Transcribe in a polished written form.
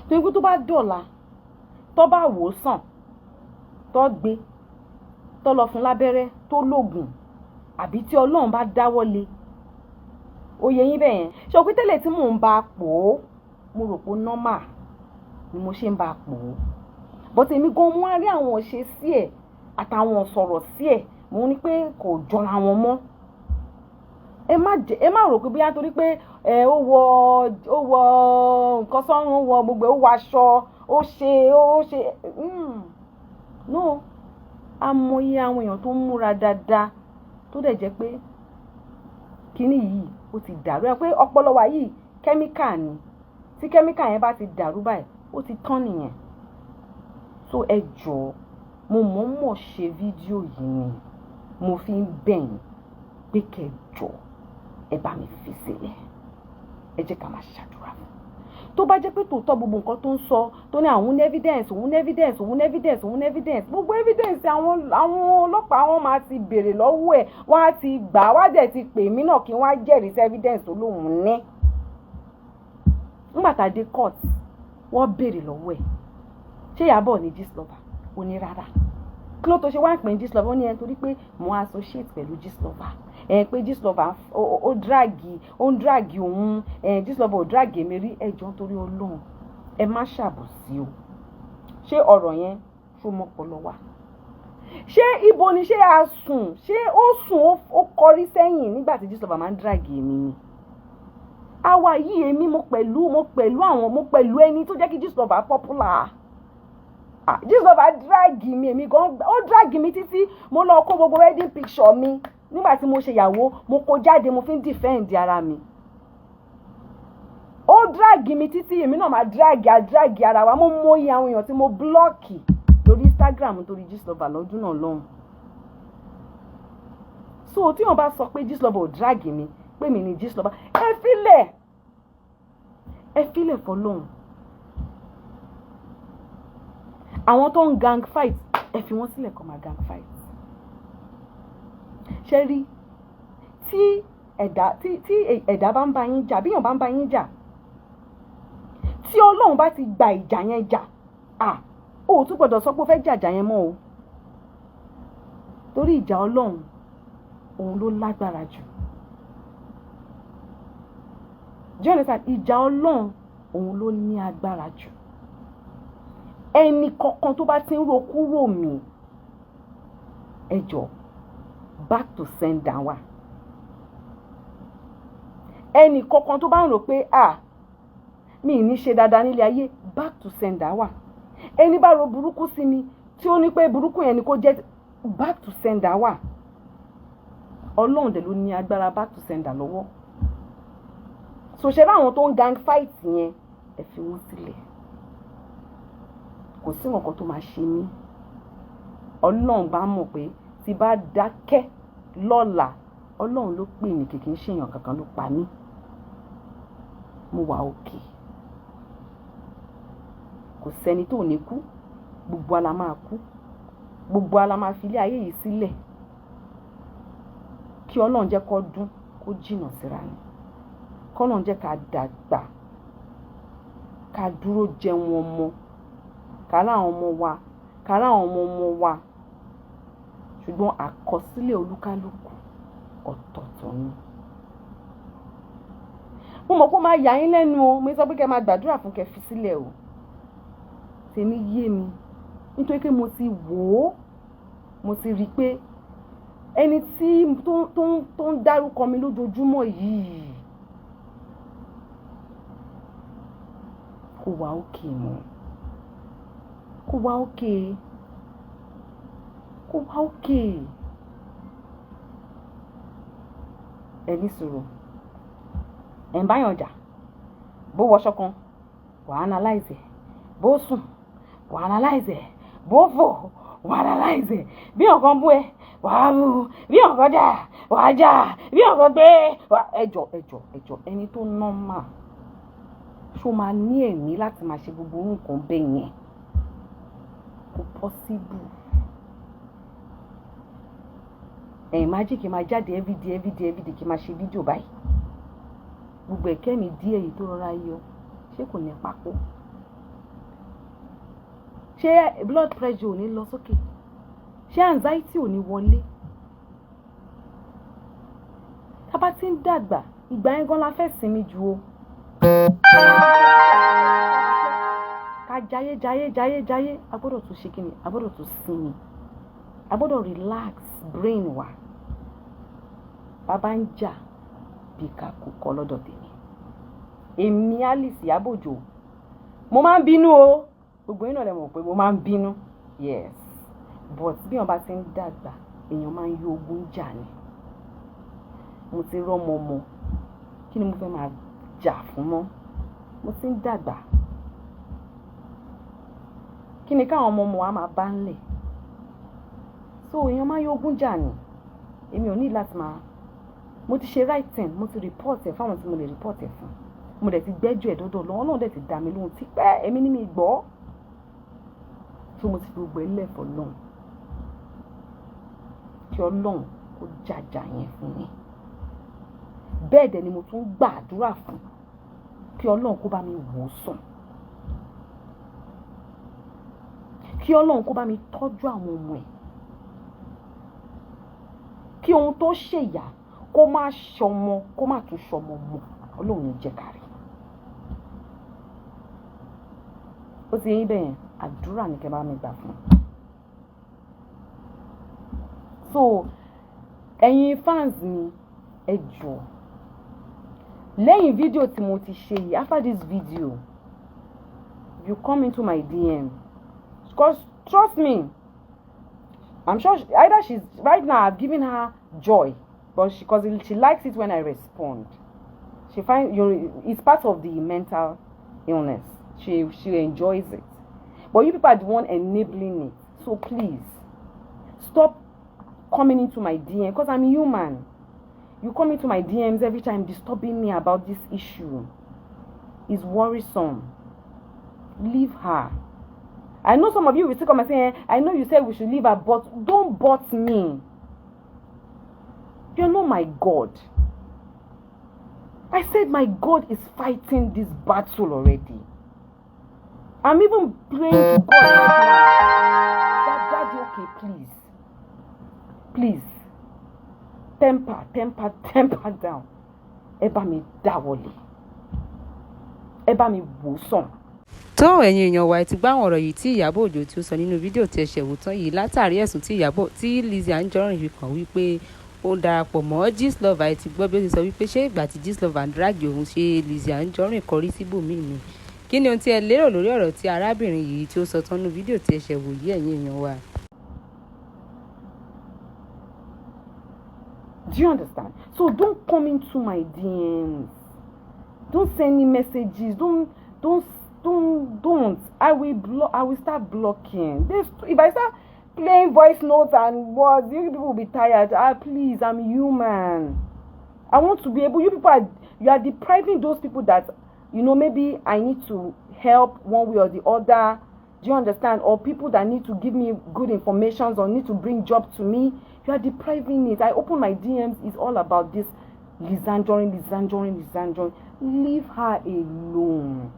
Torí pé tó bá dọ̀la, tó bá wò ó sàn, tó gbé, tó lọ fún lábẹ́rẹ́, tó lògùn, àbí tí Ọlọ́run bá dáwọ́ lé, ó yé yín bẹ́ẹ̀ yẹn. Ṣé o pé tẹ́lẹ̀ tí mò ń bá a pò ó, mo rò pé normal ni mo ṣe ń bá a pò ó, but èmi gan mo wá rí àwọn ṣe sí ẹ̀ àtàwọn sọ̀rọ̀ sí ẹ̀, mo ní pé kò jọra wọn mọ́. Ẹ má jẹ, ẹ má rò pé bóyá torí pé ẹ ó wọ nǹkan sọ́run, ó wọ gbogbo ẹ̀, ó wọ aṣọ, ó ṣe no. Amọye àwọn èèyàn tó ń múra dáadáa tó dẹ̀ jẹ́ pé kíní yìí ó ti dàrú. Ẹ pé ọpọlọ wa yìí, chemical ni. Tí chemical yẹn bá ti dàrú báyìí, ó ti tán nìyẹn. So ẹ jọ̀ọ́, mo mọ̀ọ́mọ̀ ṣe fídíò yìí ni, mo fi ń bẹ̀ yín pé kẹ́ jọ̀ọ́, ẹ bá mi fi sílẹ̀, ẹ jẹ́ ká máa ṣàdúrà fún. Tó bá jẹ́ pé tòótọ́ gbogbo nǹkan tó ń sọ, tó ní àwọn ní evidence, òun ní evidence, òun ní evidence, òun ní evidence, gbogbo evidence, àwọn ọlọ́pàá wọn máa ti béèrè lọ́wọ́ ẹ̀, wọ́n á ti gbà wá, dẹ̀ ti pè mí náà kí wọ́n á jẹ́rìí sí evidence tó lóun ní. Nígbà tá a dé court, wọ́n béèrè lọ́wọ́ ẹ̀, ṣé Ìyábọ̀ ní Gistlover? Ó ní rárá. Kí ló tó ṣe wá ń pè ní Gistlover? Ó ní ẹ torí pé mo associate pẹ̀lú Gistlover, ẹ pé Gistlover ó drag, ó ń drag òun. Ẹ Gistlover ò drag èmi rí. Ẹ jọ̀ọ́, nítorí Ọlọ́run, ẹ má ṣàbòsí o. Ṣé ọ̀rọ̀ yẹn ṣó mọ́pọlọ wá? Ṣé ibo ni? Ṣé a sùn? Ṣé ó sùn, ó kọrí sẹ́yìn nígbà tí Gistlover máa ń drag èmi ni? Àwa yìí, èmi mo pẹ̀lú àwọn, mo pẹ̀lú ẹni tó jẹ́ kí Gistlover popular. Ah, Gistlover drag mi, èmi gan ó drag mi títí. Mo lọ kó gbogbo wedding picture mi nígbà tí mo ṣe ìyàwó, mo kó jáde, mo fi ń defend ara mi. Ó drag mi títí, èmi náà máa drag, á drag ara wa. Mo mọyì àwọn èèyàn tí mo block lórí Instagram nítorí Gistlover lọ́dún náà lọ́hùn. So tí wọ́n bá sọ pé Gistlover ò drag mi, pé mi ni Gistlover, ẹ filẹ̀, ẹ filẹ̀ fọlọ́hún. Àwọn tó ń gang fight, ẹ fi wọ́n sílẹ̀ kó máa gang fight. Ṣe rí tí ẹ̀dá tí ẹ̀dá bá ń bá yín jà, bí èèyàn bá ń bá yín jà, tí Ọlọ́run bá ti gba ìjà yẹn jà, à ó tún gbọ́dọ̀ sọ pé ó fẹ́ jàjà yẹn mọ́ o, torí ìjà Ọlọ́run òun ló lágbára jù. Do you understand? Ìjà Ọlọ́run òun ló ní agbára jù. Ẹnì kankan tó bá ti ń ro kúrò mí, ẹ jọ, back to sender wa. Ẹnì kankan tó bá ń rò pé, ah, mi ì ní ṣe dáadáa nílé ayé, back to sender wà. Ẹni bá ro burúkú sí mi, tí ó ní pé burúkú yẹn ni kó jẹ́, back to sender wà. Ọlọ́run dẹ̀ ló ní agbára back to sender lọ́wọ́. So ṣe báwọn tó ń gang fight yẹn, ẹ fi wọ́n sílẹ̀. Kò sí nǹkan tó máa ṣe mí. Ọlọ́run bá mọ̀ pé tí bá dákẹ́ lọ́la, Ọlọ́run ló pè mí, kìkì ń ṣèyàn kankan ló pa mí. Mo wà òkè. Kò sẹ́ni tó ní kú. Gbogbo wa la máa kú, gbogbo wa la máa fi ilé ayé yìí sílẹ̀. Kí Ọlọ́run jẹ́ kó dún kó jìnnà síra ni, kọ́lọ́run jẹ́ ká dàgbà, ká dúró jẹun ọmọ, ká láwọn ọmọ wa, ká láwọn ọmọ ọmọ wa. Ṣùgbọ́n àkọsílẹ̀ olúkálùkù ọ̀tọ̀ọ̀tọ̀ ni. Mo mọ̀ pé ó máa yà yín lẹ́nu o. Mo sọ pé kẹ́ máa gbàdúrà fún, kẹ́ fi sílẹ̀ o. Tèmi yé mi, nítorí pé mo ti wò ó, mo ti rí i pé ẹni tí tó ń dárúkọ mi lójoojúmọ́ yìí kò wá òkè mọ́, kò wá òkè, kò wá òkè. Ẹ ní sùúrù, ẹ̀ ń báyàn jà, bó wọṣọ kan, wàá analyze ẹ̀, bó sùn, wàá analyze ẹ̀, bó fò, wàá analyze ẹ̀, bí nǹkan bú ẹ, wàá bú, bí nǹkan jà, wàá jà, bí nǹkan gbé ẹjọ ẹjọ ẹjọ. Ẹni tó normal, ṣó máa ní ẹ̀mí láti máa ṣe gbogbo nǹkan bẹ́ẹ̀ yẹn? Kò possible. Ẹ̀ imagine kí n máa jáde everyday, everyday, everyday, kí n máa ṣe fídíò báyìí, gbogbo ẹ̀kẹ́ mi díẹ̀ yìí tó rọra yọ, ṣé kò ní pákó? Ṣé blood pressure ò ní lọ sókè? Ṣé anxiety ò ní wọlé? Tá bá ti ń dàgbà, ìgbà yẹn gan la fẹ́ sinmi jù o. Ká jayé jayé jayé jayé, a gbọ́dọ̀ tún ṣe kíni? A gbọ́dọ̀ tún sinmi, a gbọ́dọ̀ relax brain wa. Bàbá ń jà bí ká kú kọ́ lọ́dọ̀ tèmi. Èmi Alice Ìyábọ̀ Òjó, mo máa ń bínú o. Gbogbo yín náà lè mọ̀ pé mo máa ń bínú. Yes, but bí wọ́n bá ti ń dàgbà, èèyàn máa ń yí ogun jà ni. Mo ti rọ́mọ ọmọ, kí ni mo fẹ́ máa jà fún mọ́? Mo ti ń dàgbà. Kí ni káwọn ọmọ ọmọ wa máa bá ń lẹ̀? So èèyàn máa ń yí ogun jà ni. Èmi ò ní láti máa, mo ti ṣe right thing. Mo ti report ẹ̀ fáwọn tí mo lè report ẹ̀ fún. Mo dẹ̀ ti gbẹ́jọ́ ẹ̀ dọ́dọ̀ lọ́wọ́ náà, dẹ̀ ti dá mi lóhùn tipẹ́. Èmi ní mi gbọ́. So mo ti fi gbogbo ẹ̀ lẹ̀ fọ́ lọ́hùn, kí Ọlọ́run kó jàjà yẹn fún mi. Bẹ́ẹ̀ dẹ̀ ni mo tún gbàdúrà fún kí Ọlọ́run kó bá mi wò ó sàn, kí Ọlọ́run kó bá mi tọ́jú àwọn ọmọ ẹ̀, kí ohun tó ṣèyà kó má ṣọmọ, kó má tún ṣọmọ mọ́. Ọlọ́run ní jẹ́ ká rí. Ó ti yín bẹ́yẹn. Àdúrà ní kẹ́ bá mi gbà fún. So ẹ̀yin fans mi, ẹ jọ̀ọ́, lẹ́yìn fídíò tí mo ti ṣe yìí, after this video, you come into my DM, because trust me, I'm sure either she's right now, I've given her joy, but she, because she likes it when I respond. She find you, it's part of the mental illness. She enjoys it, but you people are the one enabling it. So please stop coming into my DM, because I'm human. You come into my DMs every time disturbing me about this issue is worrisome. Leave her. I know some of you will still come and say, "I know you said we should leave her," but don't but me. You're not my God. I said my God is fighting this battle already. I'm even praying to God right now that, "Daddy, okay, please, please, temper, temper, temper down. Ẹ bá mi dáwọ́lé, ẹ bá mi wò sàn." Tó ẹ̀yin èèyàn wa, ẹ ti gbọ́ àwọn ọ̀rọ̀ yìí tí Ìyábọ̀ Òjó tí ó sọ nínú fídíò tí ẹ ṣẹ̀ wò tán yìí, látàrí ẹ̀sùn tí Ìyábọ̀ tí Lizzy Anjorin fi kàn wípé ó ń darapọ̀ mọ́ Gistlover. Ẹ ti gbọ́ bí ó ti sọ wípé ṣé ìgbà tí Gistlover ń drag òun, ṣe Lizzy Anjorin kọrí síbòmíì ni? Kí ni ohun tí ẹ lérò lórí ọ̀rọ̀ tí arábìnrin yìí tí ó sọ tán nínú fídíò tí ẹ ṣẹ̀ wò yìí, ẹ̀yin èèyàn wa? Do you understand? So don't come into my DMs. Don't send me messages. Don't, don't, don't, don't. I will block. I will start blocking. This, if I start playing voice notes and words, you people will be tired. Ah, please, I'm human. I want to be able. You people are, you are depriving those people that maybe I need to help one way or the other. Do you understand? Or people that need to give me good information or need to bring job to me. You are depriving it. I open my DMs, it's all about this Liz Anjorin, Liz Anjorin, Liz Anjorin. Leave her alone.